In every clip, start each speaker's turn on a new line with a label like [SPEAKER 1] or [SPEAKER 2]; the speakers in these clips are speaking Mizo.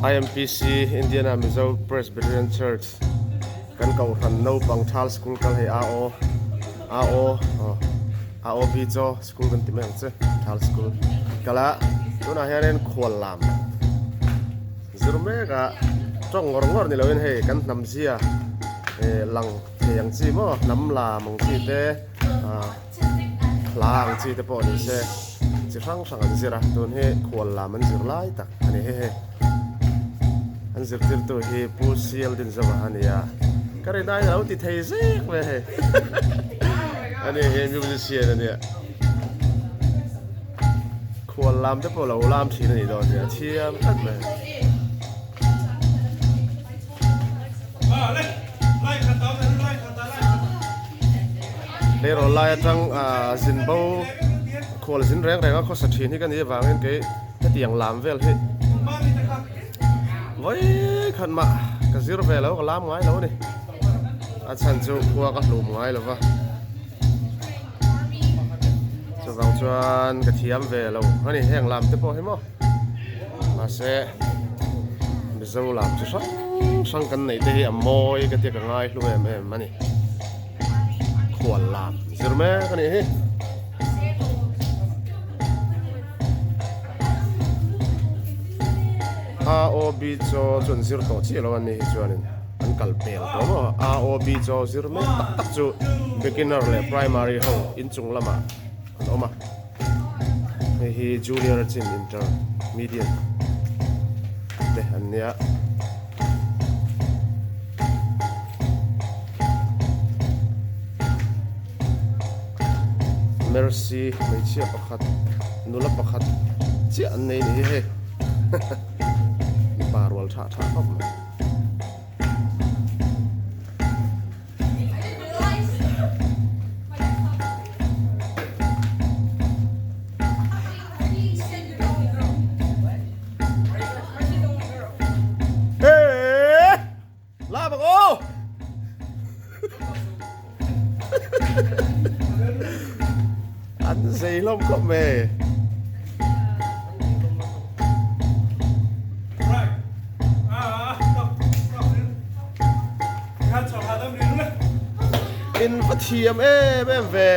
[SPEAKER 1] IMPC Indiana Mizo Presbyterian Church kan kohhran naupang Thal School kal hei AO AO aw AOB chaw school kan ti mai ang che Thal School kal a tunah hianin khual lam zir mek a tawng ngawr ngawr ni loin hei kan hnam zia eh lang thei ang chi maw hnam lam ang chi te ah hla ang chi te pawh ni se chi hrang hrang an zir a tun hi khual lam an zir lai tak a ni he he an zirtirtu hi Pu Sial Dinzova a ni a ka rin aiin a lo ti thei zek mai hei a ni hi musician a nia khual lam te pawh lo lam thin a nih dawn hi a thiam tlat mai. Tleirawl lai atang ah zin bo khual zin reng reng a khawsa thin hi ka nih avangin kei hetiang lam vel hi vawi khat mah ka zir ve lo ka lam ngai lo a ni a chhan chu khua ka hlum ngai lo va chuvang chuan ka thiam ve lo a ni heng lam te pawh hi maw. Mahse Mizo lam chi hrang hrang kan neih te hi a mawi ka tia ka ngai hlu em em a ni. Khual lam zir mek a nih hi. A O B chaw chu an zir tawh chiah lo a ni hi chuanin an kal pel tawh maw A O B chaw zir mek tak tak chu beginner leh primary ho inchung lamah an awm a. Hei hi junior chin intermediate te an nia. Mercy hmeichhia pakhat nula pakhat chiah an nei ni hi hei mipa rual tha tha khawp mai. An zei hlawm khawp mai. In va thiam em em ve.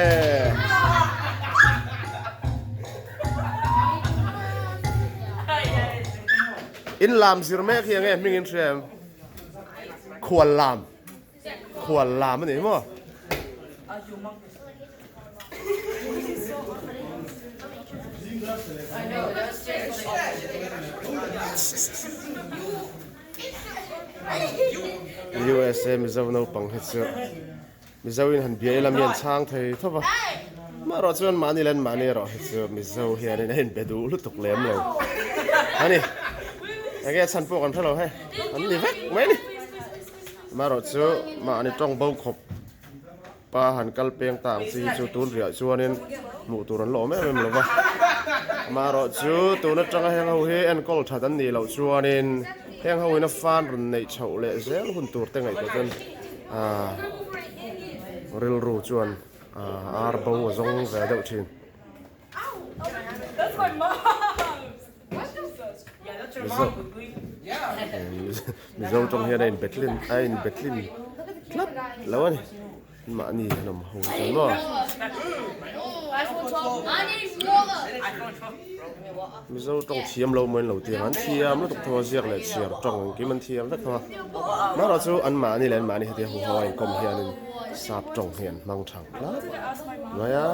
[SPEAKER 1] In lam zir mek hi enge hming in hria em? Khual lam. Khual lam a ni maw? USA Mizo naupang hi chu Mizo in han bia ila mi an chhang thei tho va. Amaherawh chuan mahni leh mahni erawh hi chu Mizo hianin a inbe duh lutuk lem lo a ni. Enge chhan pawh kan hre lo hei an ni vek mai a ni. Amaherawh chu mahni tawng bo khawp pa han kal peng ta ang chi hi chu tun riah chuanin hmuh tur an la awm em em lo va. Amaherawh chu tun atanga heng ho hi enkawl that an nih loh chuanin heng ho in a fan rawn neih chhoh leh zel hun tur te ngaihtuah chuan aaa rilru chuan aaa ar bo a zawng ve deuh thin. Mizo tawng hian a in betlin a in betlin tlat lo a ni mahni an awm ho chuan maw Mizo tawng thiam lo maw in lo ti ang an thiam lutuk tho a ziak leh chhiar tawng engkim an thiam vek tho a marawh chu an mahni leh an mahni heti hu ho a inkawm hianin sap tawng hi an hmang tha tlat mai a.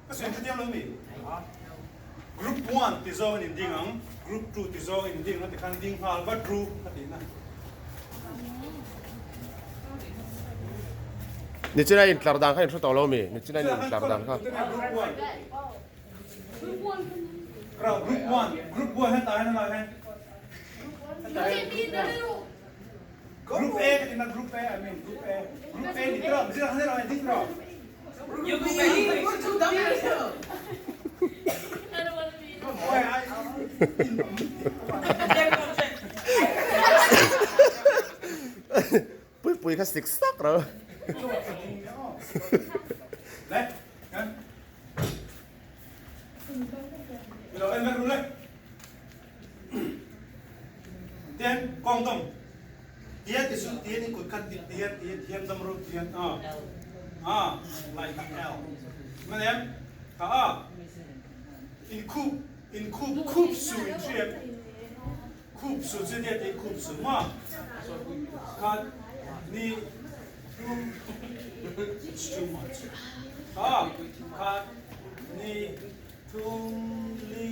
[SPEAKER 2] Ka sawi hrethiam lo mi? Group 1 ti zawng in ding ang, Group 2 ti zawng in ding ang tikhan ding nghal vat ru ka tih na.
[SPEAKER 1] Nichina intlar dan kha in hre tawh lo mi? Nichina in intlar dan kha.
[SPEAKER 2] Group 1. Group 1, Group 1 hetah hian helaiah hian. Group A ka tina group A I mean group A. Group A ni tro zira khan ro ding tro.
[SPEAKER 1] Pui pui kha sik sak ro.
[SPEAKER 2] Le, kan. Lo en ru le. Tian kong dong. Tian ti su tian in kut khat ti tian tian thiam dam ru tian a. A like L. Man em? Ka a. In khup in khup khup su in thiam. Khup su chu tia ti khup su ma. Khat ni thum it's too much. A khat ni thum li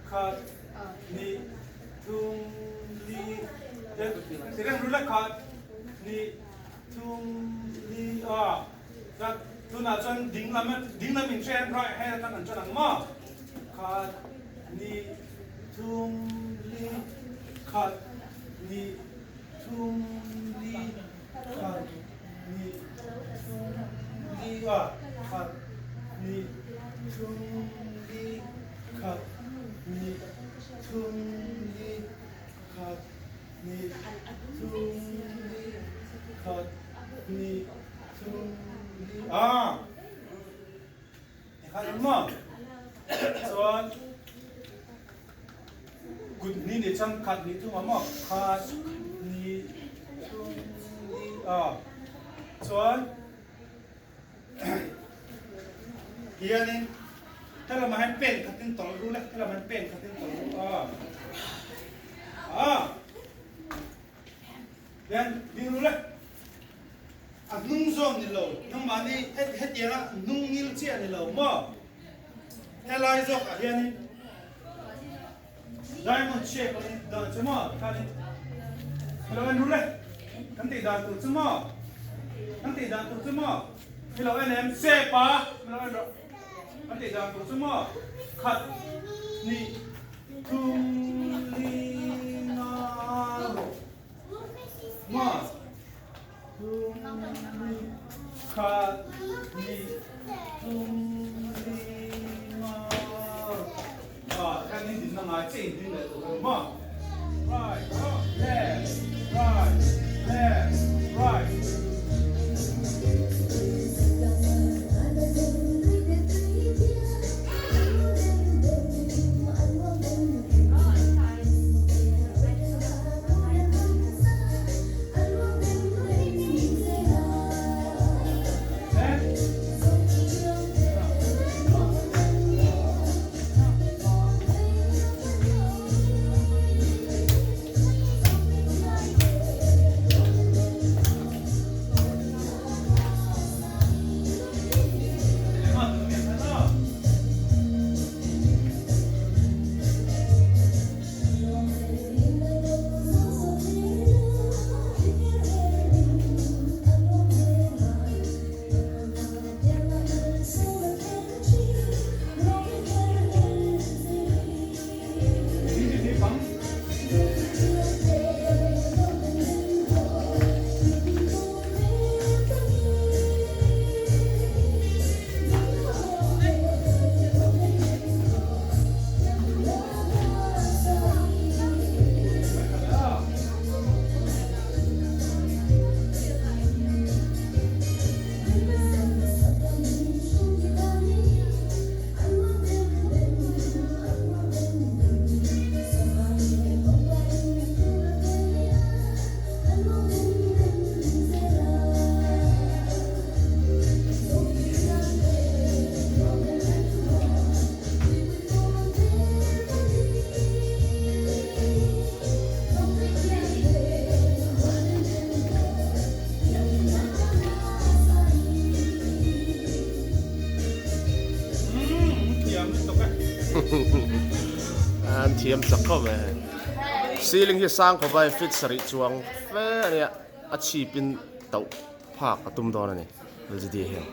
[SPEAKER 2] khat ni thum li ti reng ru la khat ni thum li a chuan tunah chuan ding lam ding lam in hre right hand atang an chuan ang maw khat ni thum li khat ni thum li khat ni thum li a khat ni thum li khat ni thum li khat ni thum li khat ni thum li a Khat ang maw? Chuan kut ni ni chuan khat ni thum ang maw? Khat ni thum ni a. Chuan hianin helamah hian pen khatin tawlh ru le, helamah hian pen khatin tawlh ru a. A. Hian ding ru le. A hnung zawn ni lo, nangmahni hetianga hnung ngil chiah ni lo maw? Helai zawk ah hianin diamond shape a ni dan chu maw? Tikhanin hilo en ru le, kan tih dan tur chu maw? Kan tih dan tur chu maw? Hilo en em shape a, hilo en rawh. Kan tih dan tur chu maw? Khat, hnih, thum, li, nga, rawh. Maw? Right, left, right, left, right.
[SPEAKER 1] An thiam chak khawp e. Ceiling hi sang khawp a feet sarih chuang fe a nia a chhip in tauh phak a tum dawn a ni LGD hian.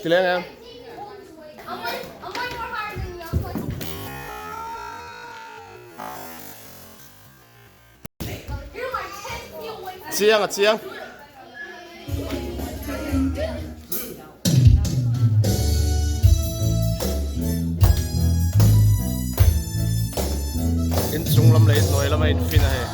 [SPEAKER 1] Ti leng em? Chiang a chiang. In chung lam leh in hnuai lam a in fin a hei.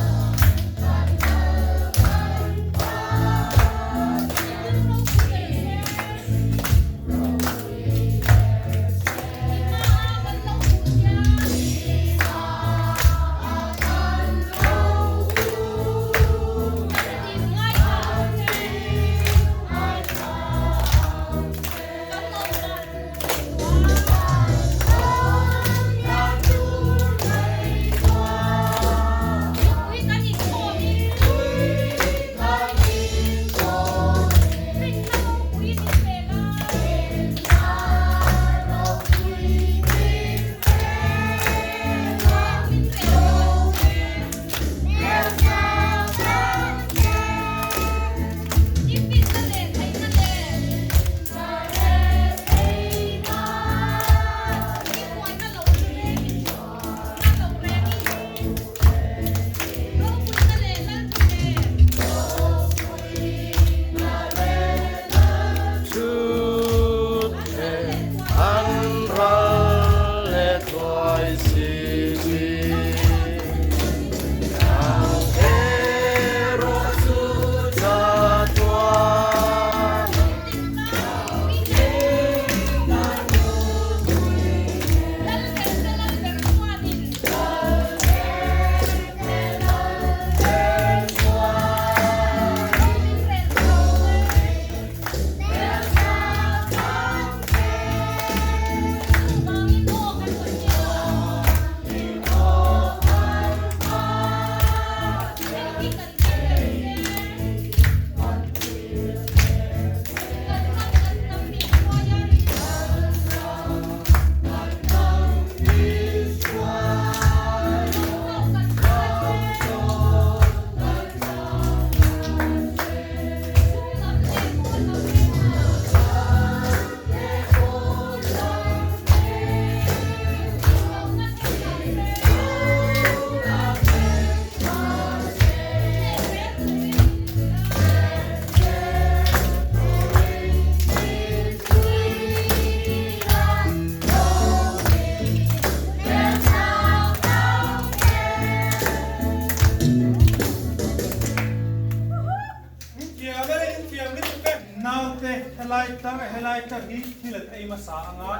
[SPEAKER 2] Naute helai tar helai tar hi thil an ei hmasa anga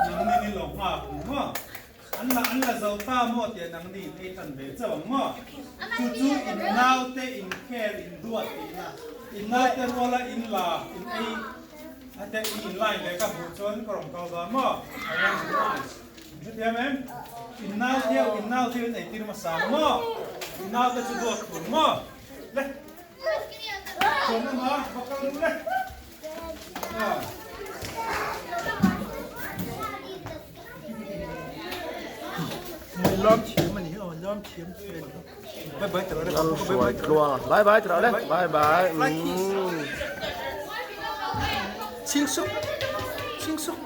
[SPEAKER 2] nangni ni lo nghak ang maw? An la an la zo ta maw tih nangni in ei tan ve chauh ang maw? Chu chu in naute in khel in duat tihna in naute ruala in la in ei hete i in line leh ka hmuh chuan ka rawn kal dan maw? I want to nice. In hrethiam em? In nau thiau in nau thiau in eitir hmasa ang maw? In naute chu duat tur maw? Le.
[SPEAKER 1] Bye bye tira le bye bye.
[SPEAKER 2] Ching suk ching suk.